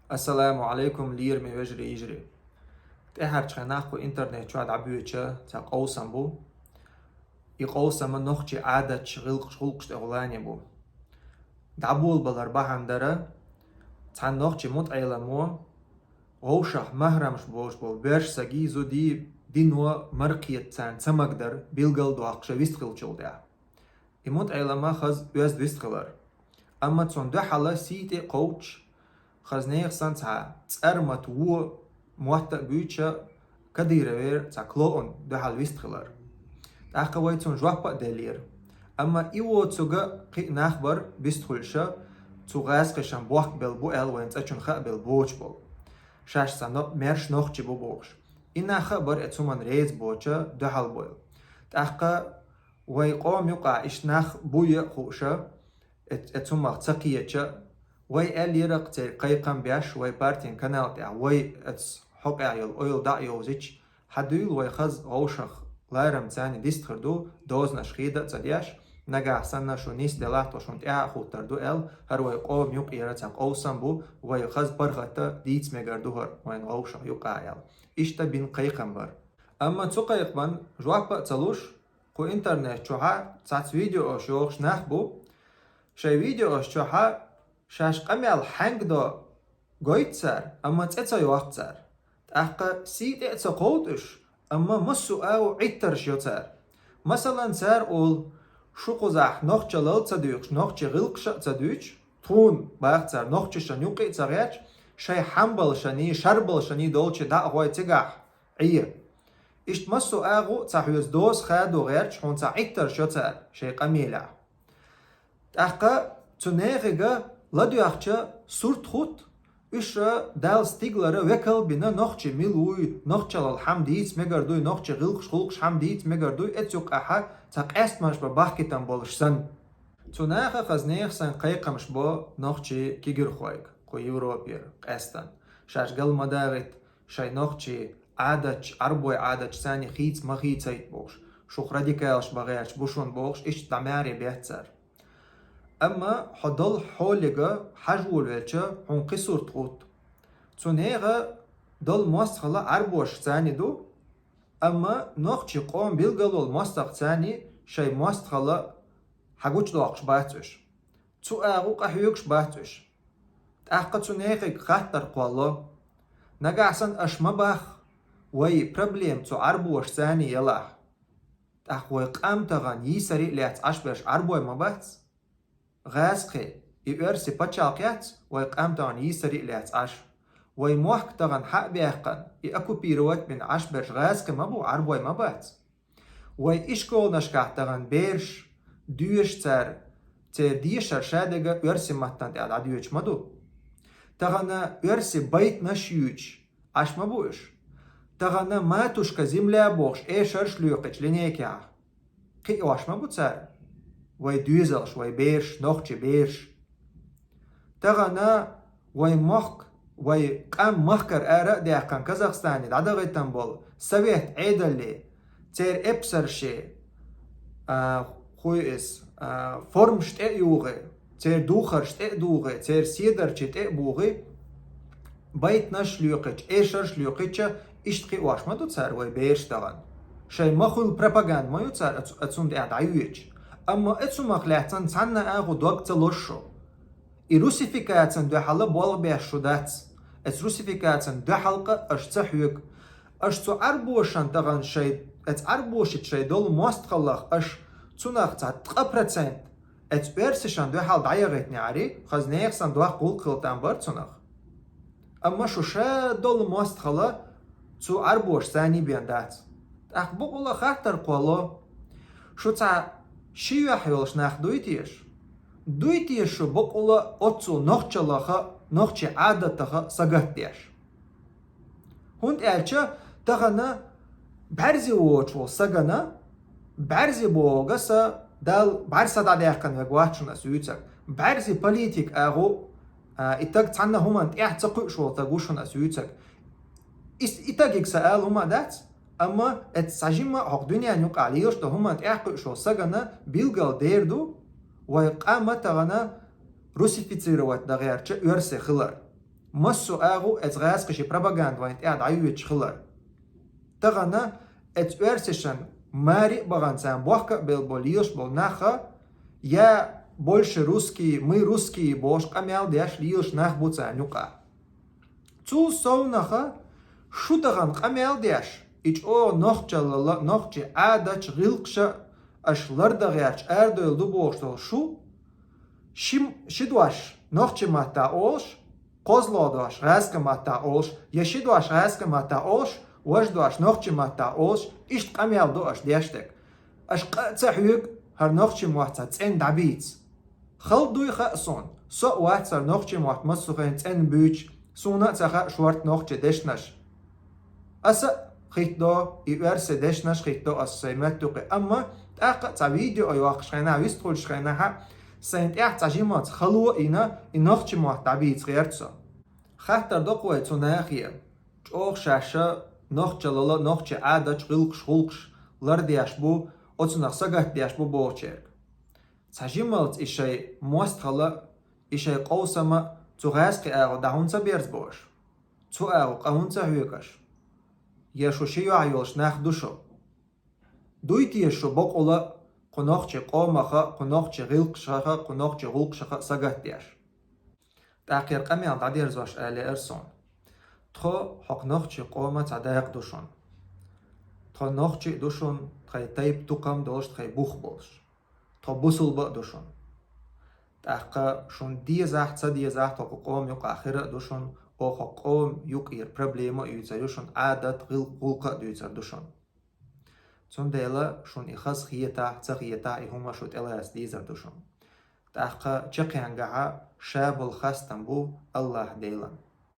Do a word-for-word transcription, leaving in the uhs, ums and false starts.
Ассаламу алейкум, лераме вежарий, йижарий. ТӀехьарча хенахь кху интернет чохь дӀабоьдуш цхьа къовсам бу. И къовсам нохчийн Ӏадаташ, гӀиллакхаш, гӀуллакхаш тӀехула бу. ДӀаболабалар бахьана дара, цхьана нохчийн мутаӀеламо вовшах махьрамаш болуш болу боьрша сагий, зудий дино маракхета царна ца магадара билгал а доккхуш вистхилчул тӀаьхьа. И мутаӀелам хаза оьзда вистхилира. Амма цунна дуьхьал сий тӀе а кховдуш, хаза нехан санна цхьа цӀармата вон мотт а буьйцуш, Кадыровера цхьа клоун дуьхьал вистхилира. ТӀаккха вай цунна жоп а деллера. Амма и воцург а кхин а нах бара вистхуьлуш, цу гӀазкхашна бохк белла бу аьлла вайна цӀа чуьнан хаа белла боцуш болу. Шаьш цхьа но-, маьрша нохчий бу бохуш. И нах а бара оцу хӀуманна реза боцуш дуьхьал болу. ТӀаккха вай къоман юкъахь иштта нах буй а хууш, э-, оцу хӀуманах ца кхеташ, вай аьллера-кх церан кхайкхам беш, вай партин канал тӀехь, вай оцу хьокъехь йолу ойла дӀа а йовзуьйтуш, хьан дуьйла вай хаза вовшах ларам царна дистхир ду, дозанаш хеда а ца деш, нагахь санна шу нисделахь, тхо шуна тӀаьхьа а хуттур ду аьлла, хӀара вай къоман юкъера цхьа къовсам бу, вай хаза паргӀат дийца мегар ду хӀара вайна вовшах юкъахь аьлла. Иштта бина кхайкхам бара. Амма цу кхайкхамна жоп а ца луш, кху интернет чохь цхьацца видеош йохуш нах бу. Шайн видеош чохь шаьш къамел хьаьнга до гойту цара, амма цӀе ца йоккху цара. ТӀаккха сий тӀе а ца кховду уьш, амма массо а агӀор Ӏиттарш йо цара. Масалан, цара олу, шу кхузахь нохчалла ца дуьйцуш, нохчийн гӀиллакхаш а ца дуьйцуш, тхуна, баха цара, нохчашна юккъе а ца гӀерташ, шайн хьанбалшаний, шарбалшаний долчу дӀа а гӀой цигахь Ӏе. Иштта массо а агӀор цхьа хьоьца доза хадо гӀерташ, хьуна цхьа Ӏиттарш йо цара шайн къамелехь. ТӀаккха цу нехиг ладоьгӀча сурт хӀутту, уьш Далла стигалара векал а бина, нохчий мила вуй, нохчалла хьан дийца мегар дуй, нохчийн гӀиллакхаш, гӀуллакхаш хьан дийца мегар дуй, оцу юкъахь цхьа къаьстамаш бан бахкийтина болуш санна. Цу наха хаза нехан санна кхайкхамаш бо нохчийн кегийрхойга кху Европера къаьстина. Шаьш гал ма дагӀийта, шайн нохчийн Ӏадаташ, Ӏарбойн Ӏадаташ царна хийца ма хийцайта бохуш, шух радикалаш бан гӀерташ бу шуна бохуш, иштта дӀа маьре беттара. Амма хьо долу хьоле хьажа волавелча, хьуна кхин сурт хӀутту. Цу нехан долу мостагӀалла Ӏарбошца царна ду, амма нохчийн къоман билгал волу мостагӀа царна шайн мостагӀалла хьагучудоккхуш бац уьш. Цу агӀор къахьоьгуш бац уьш. ТӀаккха цу нехиг хаттар кхолло: нагахь санна аша ма боху, вай проблема цу Ӏарбошца царна ялахь. ТӀаккха вай къам тахана йийсаре а лаьцна Ӏаш берш Ӏарбой ма бац? ГӀазкхи, и оьрси пачхьалкх яц вай къам тахана йийсаре а лаьцна Ӏаш? Вай мохк тахана хьа а баьккхина, и оккупировать бина Ӏаш берш гӀазкхи ма бу, Ӏарбой ма бац? Вай ишколнашкахь тахана бераш доьшу цара, церан дешар шадерг оьрсийн маттана тӀехь дӀадоьдуш ма ду? Тахана оьрсийн байтанаш юьйцуш Ӏаш ма бу уьш? Тахана «Матушка земля» бохуш эшарш лоькхуьйтуш линейкехь кхиош ма бу цара вай доьзалш, вай бераш, нохчийн бераш? Тахана вай мохк, вай къам махкара ара а даьккхина Казахстане дӀадахийтина болу совет Ӏедалле, церан эпсарше, а, хуй иза, а, формаш тӀе а югӀий, церан духарш тӀе а дугӀий, церан седарчий тӀе а бугӀий, байтанаш лоькхуьйтуш, эшарш лоькхуьйтуш, иштта кхиош ма ду цара вай бераш тахана. Шайн ма хуьлу пропаганда ма ю цара оцу-, оцунна тӀехь дӀайоьдуш. Амма оцу хӀумах лаьцна цхьанна агӀор дог ца лозу шу. И русификацина дуьхьал болх беш шу дац. Оцу русификацина дуьхьал къа аша ца хьоьгу. Аша цу Ӏарбошна тахана шайн, оцу Ӏарбошца шайн долу мостагӀаллах аша цунах цхьа ткъа процент оцу оьрсашна дуьхьал дӀаяхийтинехьара, хаза нехан санна доккха гӀуллакх хила там бара цунах. Амма шу ша долу мостагӀалла цу Ӏарбошца царна бен дац. ТӀаккха бакъволуш хаттар кхолло: шу цхьа ши юьхь йолуш нах дуй теша? Дуй теша шу бакъволуш оццул нохчаллаха, нохчийн Ӏадатаха сагатдеш? ХӀунда аьлча тахана бӀаьрзе воцуш волу сагана, бӀаьрзе бохург аса Дала бӀаьрса дӀадаьккхина верг вац шуна аса вуьйцург. БӀаьрзе политик агӀор, а, и таг цхьанна хӀуманна тӀехь ца кхуьуш волу таг ву шуна аса вуьйцург. Ис-, и тагиг сан ала хӀума дац, амма эцу цхьа жимма а хӀокху дуьненан юкъахь лелаш долу хӀуманна тӀехь кхуьуш волу сагана билггал дер ду вай къам тахана русифицировать дан гӀерташ оьрси хилар. массо а агӀо эцу гӀазкхашийн пропаганда вайна тӀехь дӀайоьдуш хилар. Тахана эцу оьрсашна маре а бахана царна бохка а белла болу лелаш болу наха, я больше русские, мы русские бохуш къамел деш лелаш нах бу царна юкъахь. Цул совнаха шу тахана къамел деш, и чӀогӀа нохчалла, нохчийн Ӏадаташ, гӀиллакхаш аша лардан гӀерташ арадевлла ду бохуш долу шу, ши, ши дош нохчийн маттахь олуш, кхозлагӀа дош гӀазкхийн маттахь олуш, я ши дош гӀазкхийн маттахь олуш, важа дош нохчийн маттахь олуш, иштта къамел ду аша деш дерг. Аша къа а ца хьоьгу, хӀара нохчийн мотт цхьа цӀена дӀабийца. Хала дуй хаьа суна, со а вац хӀара нохчийн мотт массо а хенахь цӀена буьйцуш, суна а ца хаьа шорта нохчийн дешнаш. Аса а хӀиттадо, и оьрсийн дешнаш а хӀиттадо аса сайн метта юкъе, амма тӀаккха а цхьа видео йоккхучу хенахь, вистхуьлучу хенахь а, сайна тӀехь цхьа жималц хало а йина, и нохчийн мотт дӀабийца гӀерта со. Хаттар до-кх вай цу нахе, чӀогӀа шаьш нохчалла, нохчийн Ӏадаташ, гӀиллакхаш, гӀуллакхаш лардеш бу, оцунах сагатдеш бу бохучаьрга. Цхьа жималц и шайн мостагӀалла, и шайн къовсам а цу гӀазкхийн агӀор дӀа хӀунда ца берзабо аша? Цу агӀор къа хӀунда ца хьоьгу аша? Я шу ши юьхь йолуш нах ду шу? Дуй теша шу бакъволу а кху нохчийн къомах а, кху нохчийн гӀиллакхашах а, кху нохчийн гӀуллакхашах а сагатдеш? ТӀаккха хӀара къамел дӀадерзош ала лаьара суна. Тхо хӀокху нохчийн къоман цхьа дакъа ду шуна. Тхо нохчий а ду шуна, тхайн тайпа-тукхам а долуш, тхайн бух а болуш. Тхо бусулба а ду шуна. ТӀаккха шуна дезахь а, ца дезахь а, тхо кху къоман юкъахь хир а ду шуна, оха кху къоман юкъера проблема а юьйцур ю шуна, Ӏадат, гӀил-, гӀуллакх а дуьйцур ду шуна. Цундела шуна и хаза хетахь а, ца хетахь а, и хӀума шу тӀелаца дезар ду шуна. ТӀаккха чекхенгахь а ша болу хастам бу АллахӀ-Делан.